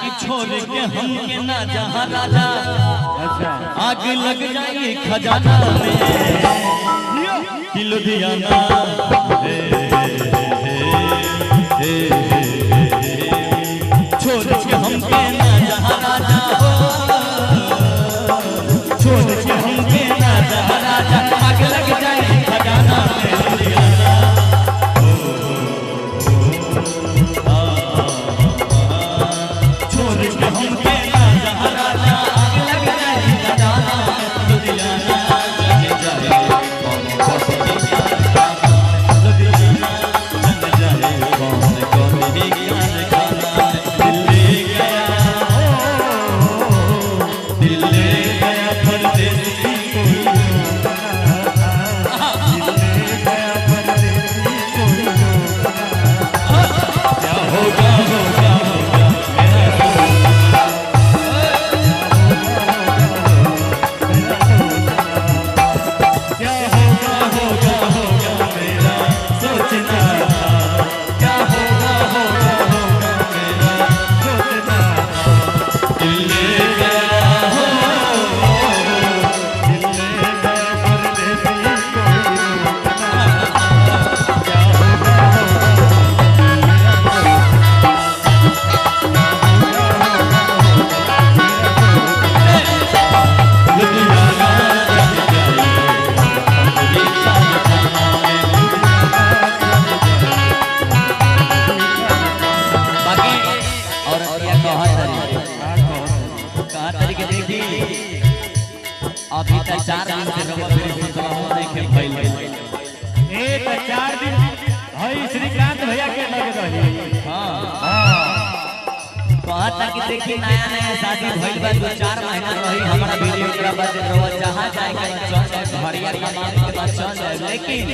कि छोड़ के हमके ना जहां राजा, आग लग जाए खजाना में कि लुधियाना। हे हे हे छोड़ के हमके ना जहां राजा हो, छोड़ के हमके ना जहां राजा, आग लग जाए खजाना में लुधियाना। छोड़ के हमके ना जहां राजा, आग लग जाए खजाना में लुधियाना। जाने जाए कौन कौन लुधियाना, जाने जाए कौन कौन कारखाना। दिल्ली गया दिल्ली गया परदेसी कोई, क्या होगा होगा होगा मेरा सोचना, क्या होगा होगा होगा मेरा सोचना, क्या होगा होगा होगा मेरा सोचना। दिल्ली गया हो, दिल्ली गया परदेसी कोई रोकना, क्या होगा होगा लुधियाना जाने जाए कौन कारखाना में। बाकी औरतिया कहा तरीके देखी अभी तक 4 दिन से रवा फिर सुतला नहीं के भइल। ए त 4 दिन हई श्रीकांत भैया के लगे रही। हां कहा था कि देखी नया नया शादी भइल बा, 2-4 महीना रही हमारा वीडियो ओकरा बाद रवा जहां जाए के चल जाए, घरिया कमाए के बाद चल जाए। लेकिन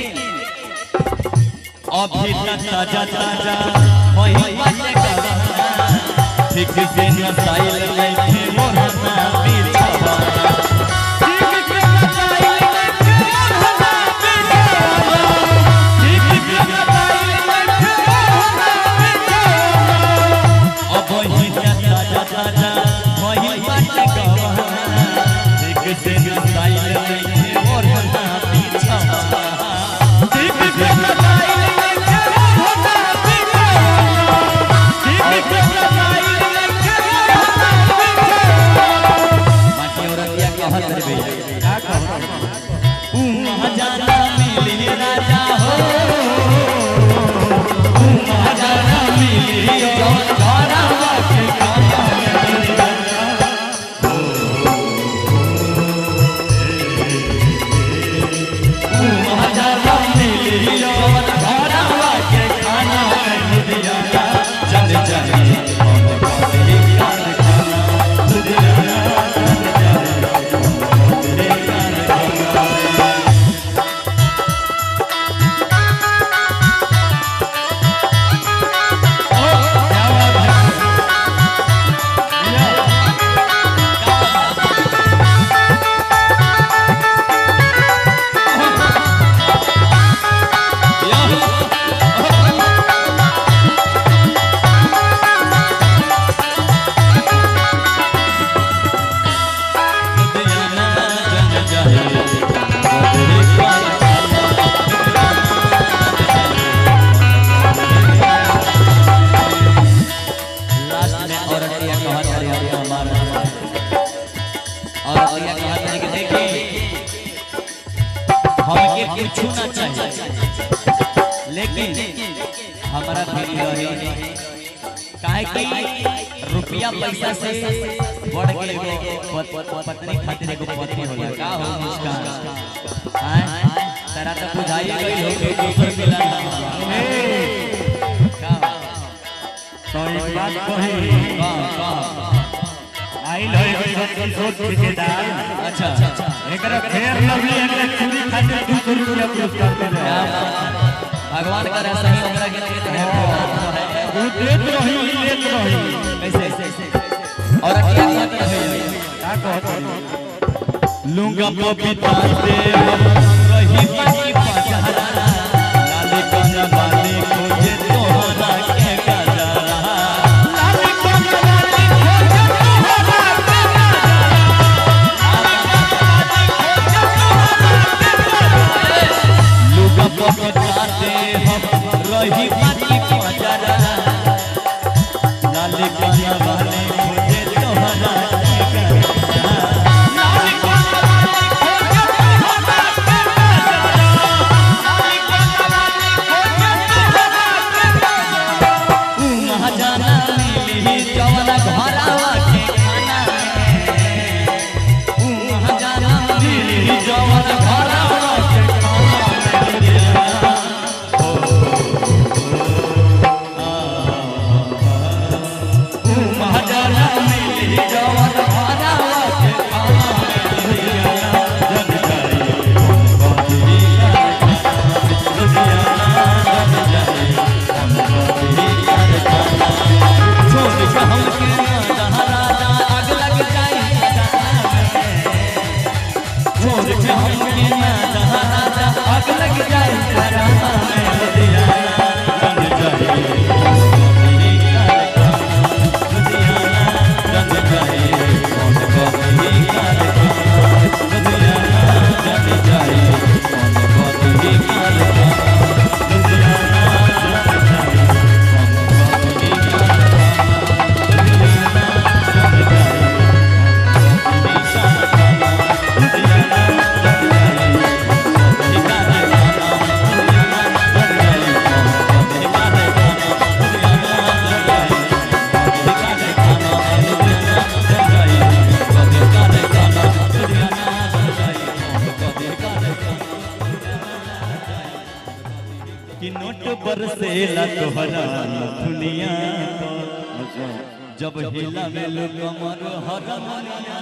अभी तक ताजा ताजा वही बातें करना, ठीक से न साइल नहीं थे मोरना बिछावा, ठीक से न साइल नहीं थे मोरना बिछावा, ठीक से न साइल नहीं थे मोरना बिछावा। अब वही ताजा ताजा वही बातें करना, ठीक से न साइल नहीं थे मोरना बिछावा, ठीक से न साइल नहीं थे मोरना बिछावा, ठीक से न साइल नहीं थे मोरना बिछावा। बाकी औरतिया कहत रे भैया, क्या कहत महाजाना मिली राजा हो, महाजाना मिली जौन घरवा के खाना में। महाजाना मिली जौन घरवा के खाना में। लुधियाना जाने जाए कौन कौन कारखाना, लुधियाना जाने जाए कौन कौन कारखाना। क्या बात है। लुधियाना जाने जाए कौन कारखाना। लास्ट में औरतिया कहत रही हमारा, औरतिया कहत रही कि देखी हमके कुछ ना चाहिए, लेकिन हमारा भी रही काहे कि रुपया पैसा से बढ़ के एगो पत्नी खातिर एगो पति होला। का हो मुस्कान आए तारा तो बुझाई गई हो कि दूसर मिला का। तो एक बात कही का का आइल है एगो संतोष ठेकेदार, अच्छा एकरा फेर लवली एकरा चूड़ी खातिर 200 रुपया पुरस्कार देले। भगवान करे सही ओकरा के है। उ देत रही लेत रही कैसे और अकिया कहत रही का कहत रही लूंगा पपीता से हम रही बाकी पचहरा, लाल कन वाली खोजे तोहरा के गजरा, लाल कन वाली खोजे कोना वाले खोजे तोहरा के गजरा, लाल कोना वाले खोजे तोहरा के गजरा, लाल कोना वाले खोजे तोहरा के गजरा। ऊ महाजाना मिली जवन घरवा के खाना में, ऊ महाजाना मिली जवन घरवा के खाना में लुधियाना। ओ महाजाना मिली जवन घरवा के खाना में लुधियाना। जग जाए कौन गोदी कारखाना, लुधियाना जग जाए कौन गोदी कारखाना। छोड़ के हमके ना जहाँ राजा आग लग जाए खजाना में, छोड़ के हमके ना जहाँ राजा आग लग जाए खजाना में लुधियाना जग जाए कौन गोदी कारखाना, लुधियाना जग जाए कौन गोदी कारखाना, लुधियाना जग जाए कौन गोदी कारखाना, लुधियाना जग जाए कौन गोदी कारखाना, लुधियाना जग जाए कौन गोदी कारखाना, लुधियाना जग जाए कौन गोदी कारखाना, लुधियाना जग जाए कौन गोदी कारखाना, लुधियाना जग जाए कौन गोदी कारखाना, लुधियाना जग जाए कौन गोदी कारखाना, लुधियाना जग जाए कौन गोदी कारखाना। कि नोट बरसेला तोहरा नथुनिया, जब हिला में कमर हरमनिया।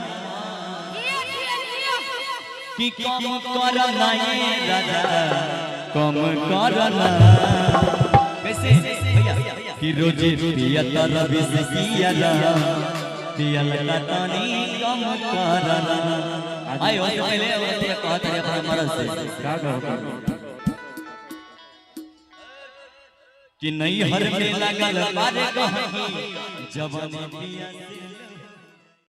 कि कम कर नहीं राजा कम कर ना, कैसे भैया कि रोजे पिया तरबी से किया पिया लगा तानी कम कर ना। आयो पहले कहत रहे अपना मर्द से का कहो कि नहीं हर में लगल बारे कहीं जवानी पिया से।